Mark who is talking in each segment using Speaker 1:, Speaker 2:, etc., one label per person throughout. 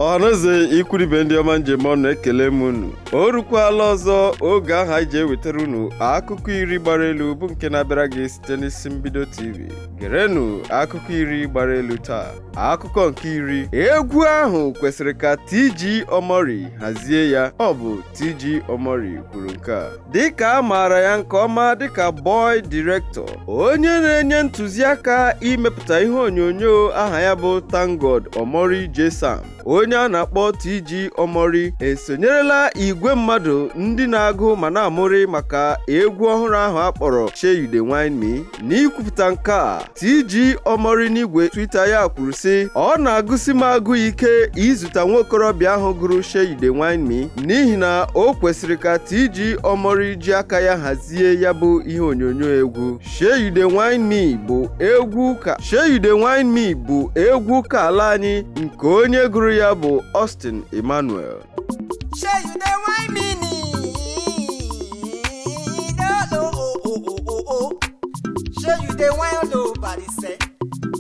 Speaker 1: Ọhaneze, ikwuribe, ndị ọma njem ọnụ, ekele m unu. O rukwala ọzọ oge ahụ anyị ji ewetara unu akụkọ 10 gbara elu, bụ nke na-abịara gị site n'isi mbido TV. Gerenụ akụkọ 10 gbara elu taa. Akụkọ nke 10: egwu ahụ kwesịrị ka TG Omori hazie ya. Ọ bụ TG Omori kwuru nke a, dịka a maara ya nke ọma dịka Boy Director, onye na-enye ntụziaka imepụta ihe onyonyo. Aha ya bụ ThankGod Omori J Sam, onye a na-akpọ TG Omori, esonyerela igwe mmadụ ndị na-agụ ma na-amụrị maka egwu ọhụrụ ahụ a kpọrọ Shey You Dey Whine Me. N'ikwupụta nke a, TG Omori n'igwe Twitter ya kwuru sị: "Ọ na-agụsi m agụ ike izute nwa okorobịa ahụ gụrụ Shey You Dey Whine Me, n'ihi na o kwesịrị ka TG Omori ji aka ya hazie ya bụ ihe onyonyo egwu Shey You Dey Whine Me bụ egwu ka Shey You Dey Whine Me bụ egwu ka ala anyị, nke onye gụrụ ya bụ Austin Emmanuel.
Speaker 2: Shey you dey whine me ni? No, oh, oh, oh, oh, oh. Shey you dey whine oh, body say.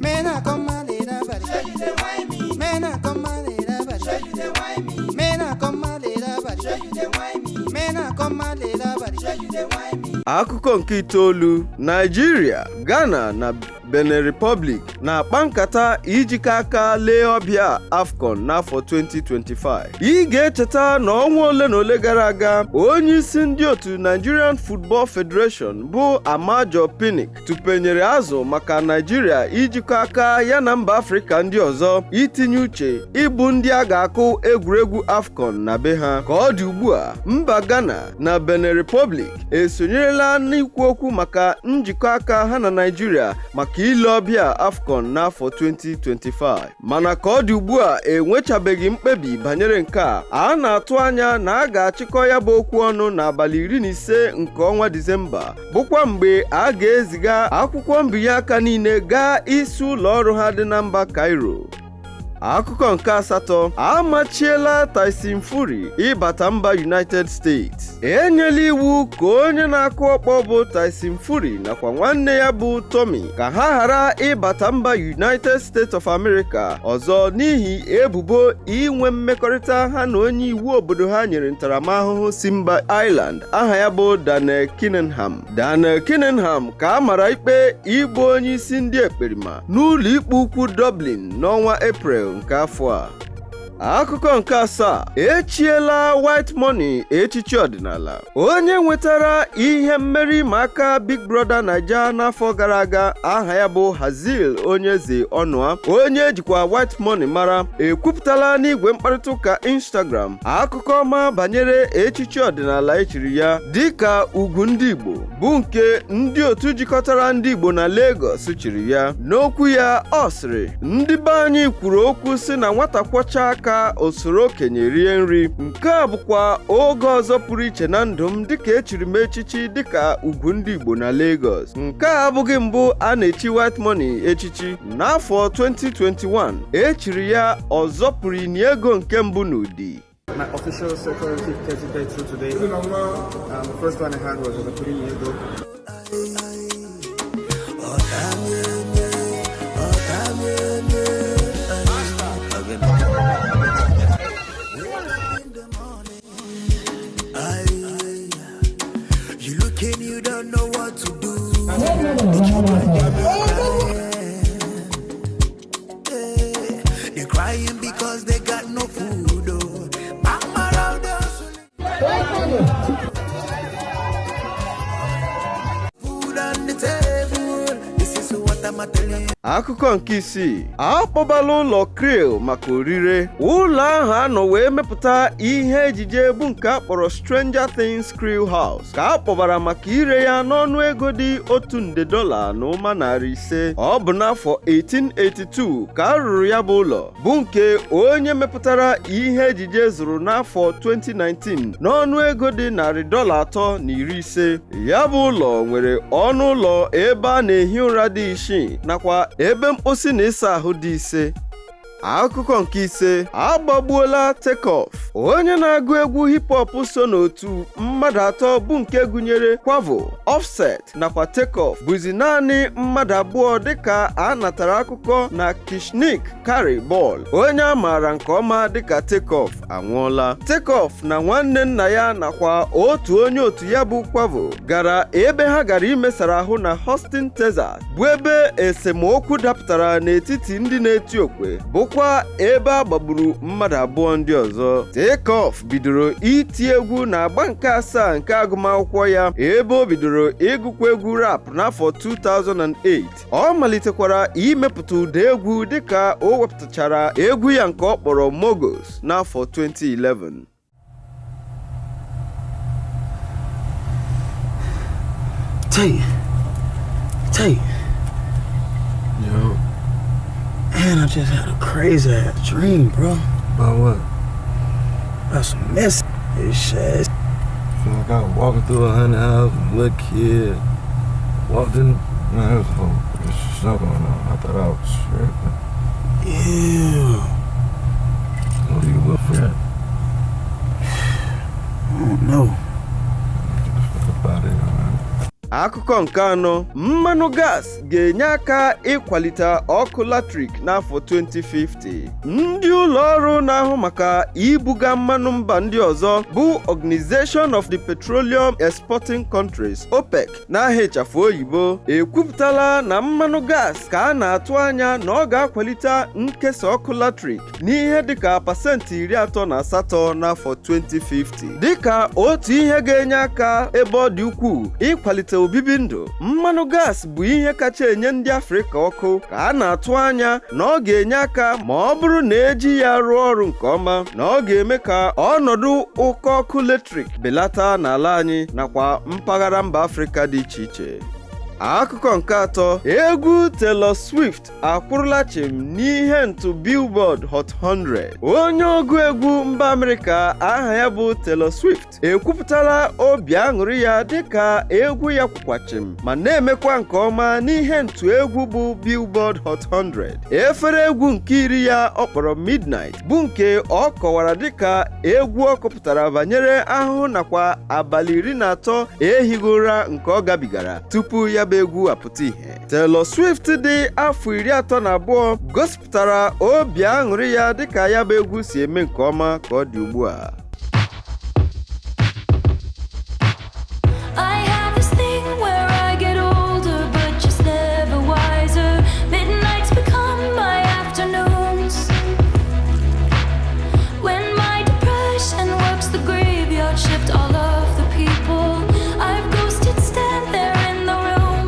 Speaker 3: Man, I come my little body.
Speaker 2: Shey you dey whine me?
Speaker 3: Man, I come my little body.
Speaker 2: Shey you dey whine me?
Speaker 3: Man, I come my little body.
Speaker 2: Shey you dey whine me?
Speaker 3: Man, I come my little body.
Speaker 2: Shey you dey whine me?
Speaker 1: Akụkọ nke 9: Naijiria, Ghana na Benin Republic na-akpa nkata ijikọ aka lee ọbịa AFCON n'afọ 2025. Ị ga-echeta na ọnwa ole na ole gara aga, onye isi ndị otu Nigerian Football Federation bụ Amaju Pinnick tụpenyere azụ maka Naijiria ijikọ aka ya na mba Afrịka ndị ọzọ itinye uche ịbụ ndị a ga-akụ egwuregwu AFCON na be ha. Ka ọ dị ugbu a, mba Ghana na Benin Republic esonyerela n'ikwu okwu maka njikọ aka ha na Naijiria maka ile ọbịa AFCON n'afọ 2025. Mana ka ọ dị ugbu a, enwechabeghị mkpebi banyere nke a. A na-atụ anya na a ga-achịkọ ya bụ okwu ọnụ n'abalị 15 nke ọnwa Disemba, bụkwa mgbe a ga-eziga akwụkwọ mbinye aka niile gaa isi ụlọ ọrụ ha dị na mba Cairo. Akụkọ nke 8: amachiela Tyson Fury ịbata mba United States. Enyela iwu ka onye na-akụ ọkpọ bụ Tyson Fury nakwa nwanne ya bụ Tommy ka ha ghara ịbata mba United States of America ọzọ, n'ihi ebubo inwe mmekọrịta ha na onye iwu obodo ha nyere ntaramahụhụ si mba Ireland aha ya bụ Daniel Kinahan. Daniel Kinahan ka a mara ikpe ịbụ onye isi ndị ekperima n'ụlọ ikpe ukwu Dublin n'ọnwa Eprel nke afọ a. Akụkọ nke 7: echiela White Money echichi ọdịnala. Onye nwetara ihe mmeri ma aka Big Brother Naija n'afọ gara aga, aha ya bụ Hazil Onyeze Ọnụa, onye ejikwa White Money mara, ekwupụtala n'igwe mkparịta ụka Instagram akụkọ ọma banyere echichi ọdịnala echiri ya dịka ugwu ndị Igbo, bụ nke ndị otu jikọtara ndị Igbo na Lagos chiri ya. N'okwu ya, ọ sịrị: "Ndị be anyị kwuru okwu sị na nwata kwọcha aka, osoro okenye rie nri. Nke a bụkwa oge ọzọ pụrụ iche na ndụ m, dịka echiri m echichi dịka ugwu ndị Igbo na Lagos." Nke a abụghị mbụ a na-echi White Money echichi. N'afọ 2021, echiri ya ọzọ pụrụ ini ego nke mbụ n'Udi.
Speaker 4: My official second 30-32 today. The first one I had was a 3 year ago.
Speaker 5: You looking, you don't know what to do. The children, they crying. They're crying because they got no food. Oh. Mama, food on the table. This is what I'm telling you.
Speaker 1: Akụkọ nke 6: akpọbala ụlọ Krill maka orire. Ụlọ ahụ anọ wee mepụta ihe ejije bụ nke a kpọrọ Stranger Things Krill House ka a kpọbara maka ire ya n'ọnụ ego dị $1 nde na ụma 500. Ọ bụ n'afọ 1882 ka a rụrụ ya bụ ụlọ, bụ nke onye mepụtara ihe ejije zụrụ n'afọ 2019 n'ọnụ ego dị $350. Ya bụ ụlọ nwere ọnụ ụlọ ebe a na-ehi ụra dị isii nakwa ebe mposi na ịsa ahụ dị ise. Akụkọ nke ise: agbagbuola Takeoff, onye na-agụ egwu hip hop so n'otu mmadụ atọ bụ nke gụnyere Quavo, Offset nakwa Takeoff, bụzi naanị mmadụ abụọ dịka a natara akụkọ na Kishnik Kari Ball, onye a maara nke ọma dịka Takeoff, anwụọla. Takeoff na nwanne nna ya nakwa otu onye otu ya bụ Quavo gara ebe ha gara imesara ahụ na Houston, Texas, bụ ebe esemokwu dapụtara n'etiti ndị na-eti okwe, bụkwa ebe a gbagburu mmadụ abụọ ndị ọzọ. Takeoff bidoro iti egwu na agba nke asaa nke agụmakwụkwọ ya, ebe o bidoro ịgụkwa egwu rap n'afọ 2008. Ọ malitekwara imepụta ụda egwu dịka o wepụtachara egwu ya nke ọ kpọrọ Mogos n'afọ 2011.
Speaker 6: Tay. Tay.
Speaker 4: Yo.
Speaker 6: Man, I just had a crazy ass dream, bro.
Speaker 4: About what?
Speaker 6: About some mess. This shit.
Speaker 4: Feel like I was walking through a hunting house, little kid. Walked in, man, there was a whole stuff going on. I thought I was tripping.
Speaker 6: Ew.
Speaker 4: What are you look for?
Speaker 6: I don't know.
Speaker 4: Get the fuck up out of here, man.
Speaker 1: Akụkọ nke anọ: mmanụ gas ga-enye aka ịkwalite ọkụ latrik n'afọ 2050. Ndị ụlọ ọrụ na-ahụ maka ibuga mmanụ mba ndị ọzọ bụ Organization of the Petroleum Exporting Countries, OPEC n'aha ịchafụ oyibo, ekwupụtala na mmanụ gas ka a na-atụ anya na ọ ga-akwalite nkesa ọkụ latrik n'ihe dịka 38% n'afọ 2050, dịka otu ihe ga-enye aka ebe ọ dị ukwuu ịkwalite obibi ndụ. Mmanụ gas bụ ihe kacha enye ndị Afrịka ọkụ, ka a na-atụ anya na ọ ga-enye aka ma ọ bụrụ na eji ya rụọ ọrụ nke ọma, na ọ ga-eme ka ọnọdụ ụkọ ọkụ latrik belata n'ala anyị nakwa mpaghara mba Afrịka dị iche iche. Akụkọ nke atọ: egwu Taylor Swift akwụrụla chịm n'ihe ntụ Billboard Hot 100. Onye ọgụ egwu mba Amerịka aha ya bụ Taylor Swift ekwupụtala obi aṅụrị ya dịka egwu ya kwụkwachim ma na-emekwa nke ọma n'ihe ntụ egwu bụ Billboard Hot 100. Efere egwu nke iri ya ọ kpọrọ Midnight, bụ nke ọ kọwara dịka egwu ọ kọpụtara banyere ahụhụ nakwa abalị 13 ehighị ụra nke ọ gabigara tupu ya bụ egwu apụta ìhè. Taylor Swift dị afọ 32 gosipụtara obi aṅụrị ya dịka ya bụ egwu si eme nke ọma ka ọ dị ugbu a.
Speaker 7: I have this thing where I get older, but just never wiser. Midnights become my afternoons. When my depression works the graveyard shift, all of the people I've ghosted stand there in the room.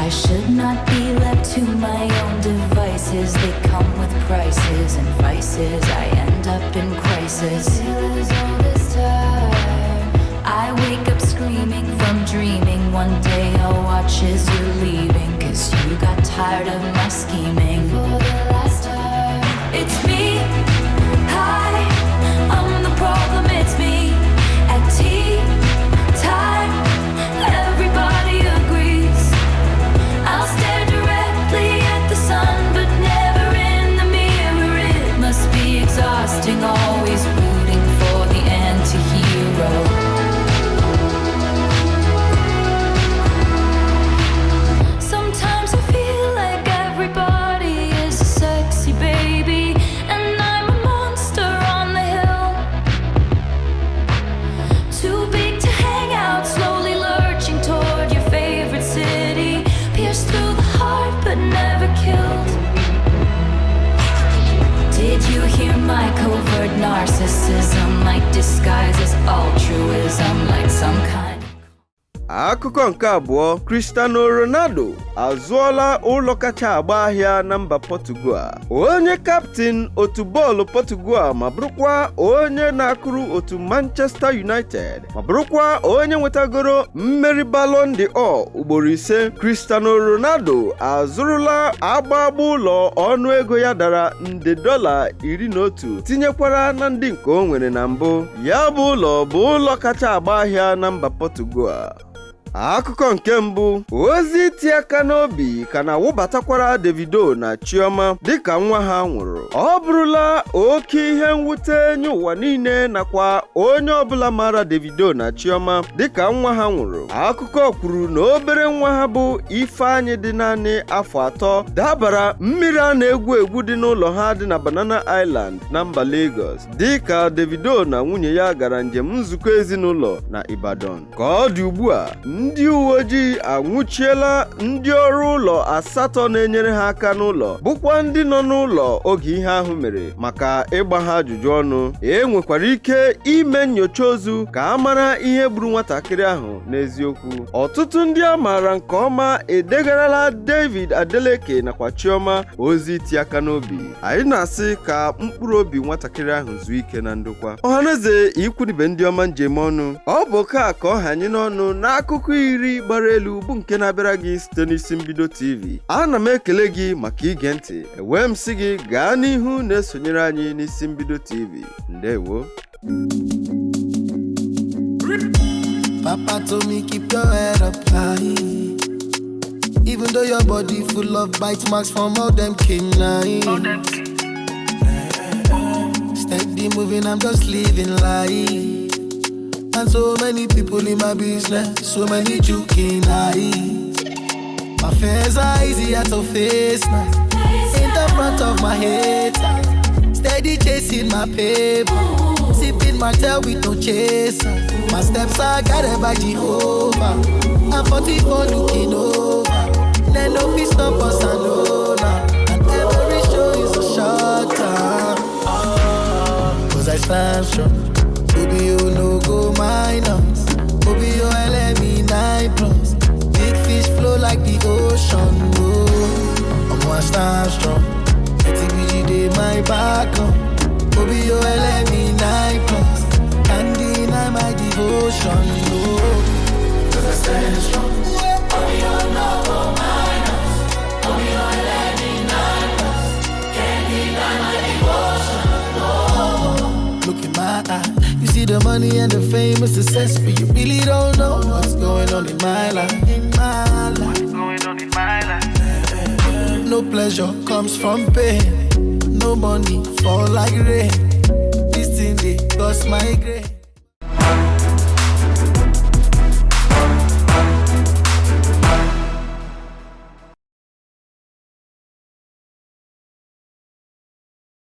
Speaker 7: I should not be left to my own devices. They come with prices and vices. I end up in crisis. All this time, I wake up screaming from dreaming. One day I'll watch as you're leaving, 'cause you got tired of my scheming. For the last time, it's me. Hi, I'm the problem, it's me. At tea time, everybody agrees. I'll stare directly at the sun, but never in the mirror. It must be exhausting, always rooting for the anti-hero. Sometimes I feel like everybody is a sexy baby, and I'm a monster on the hill. Too big to hang out, slowly lurching toward your favorite city. Pierced through the heart, but never killed. Did you hear my covert narcissism? Like disguise as altruism, like some kind.
Speaker 1: Akụkọ nke abụọ: Cristiano Ronaldo azụọla ụlọ kacha agba ahịa na mba Portugal. Onye kaptịn otu bọọlụ Portugal ma bụrụkwa onye na-akụrụ otu Manchester United ma bụrụkwa onye nwetagoro mmeri Ballon d'Or ugboro ise, Cristiano Ronaldo azụrụla agba agba ụlọ ọnụego ya dara nde $11, tinyekwara na ndị nke o nwere na mbụ. Ya bụ ụlọ bụ ụlọ kacha agba ahịa na mba Portugal. Akụkọ nke mbụ, ozi iti aka n'obi ka na-awụbatakwara Davido na Chioma dịka nwa ha nwụrụ. Ọ bụrụla oke ihe mwute nye ụwa niile nakwa onye ọbụla maara Davido na Chioma dịka nwa ha nwụrụ. Akụkọ kwuru na obere nwa ha bụ Ifeanyị dị naanị afọ 3 dabara mmiri a na-egwu egwu dị n'ụlọ ha dị na Banana Island na mba Lagos dịka Davido na nwunye ya gara njem nzukọ ezinụlọ na Ibadan. Ka ọ dị ugbu a, ndị uwe ojii anwụchiela ndị ọrụ ụlọ 8 na-enyere ha aka n'ụlọ bụkwa ndị nọ n'ụlọ oge ihe ahụ mere maka ịgba ha ajụjụ ọnụ. E nwekwara ike ime nyocha ozu ka a mara ihe gburu nwatakịrị ahụ n'eziokwu. Ọtụtụ ndị a maara nke ọma edegarala David Adeleke nakwa Chioma ozi iti aka n'obi. Anyị na-asị ka mkpụrụ obi nwatakịrị ahụ zuo ike na ndokwa. Ọhaneze, ikwunibe ndị ọma njem ọnụ, ọ bụ ka ọha anyị n'ọnụ n'akụkọ 10 gbara elu bụ nke na-abịara gị site n'isi mbido TV. Ana m ekele gị maka ige ntị, ewee m sị gị gaa n'ihu na-esonyere anyị n'isi mbido TV. Ndewo.
Speaker 5: Papa told me keep your head up high. Even though your body full of bite marks from all them canines. Steady moving, I'm just living life. And so many people in my business, so many joking eyes. My fears are easier to face now. In the front of my head, steady chasing my paper, sipping my tail with no chaser. My steps are guided by Jehovah. I'm 44 looking over. Then no peace stop us, I know now. And every show is a short time. Cause I stand strong. Obi you no go minus. Obi you LME 9+. Big fish flow like the ocean. Oh, I'm gonna stand strong. ATBG dey my back up. Obi you LME 9+. Can't deny my devotion. Oh, cause I stand strong. Obi you no go minus. Obi you LME 9+. Can't deny my devotion. Oh, look in my eye. You see the money and the fame and success, but you really don't know what's going on in my life. In my life.
Speaker 6: What's going on in my life?
Speaker 5: No pleasure comes from pain. No money fall like rain. This thing they cause my grain.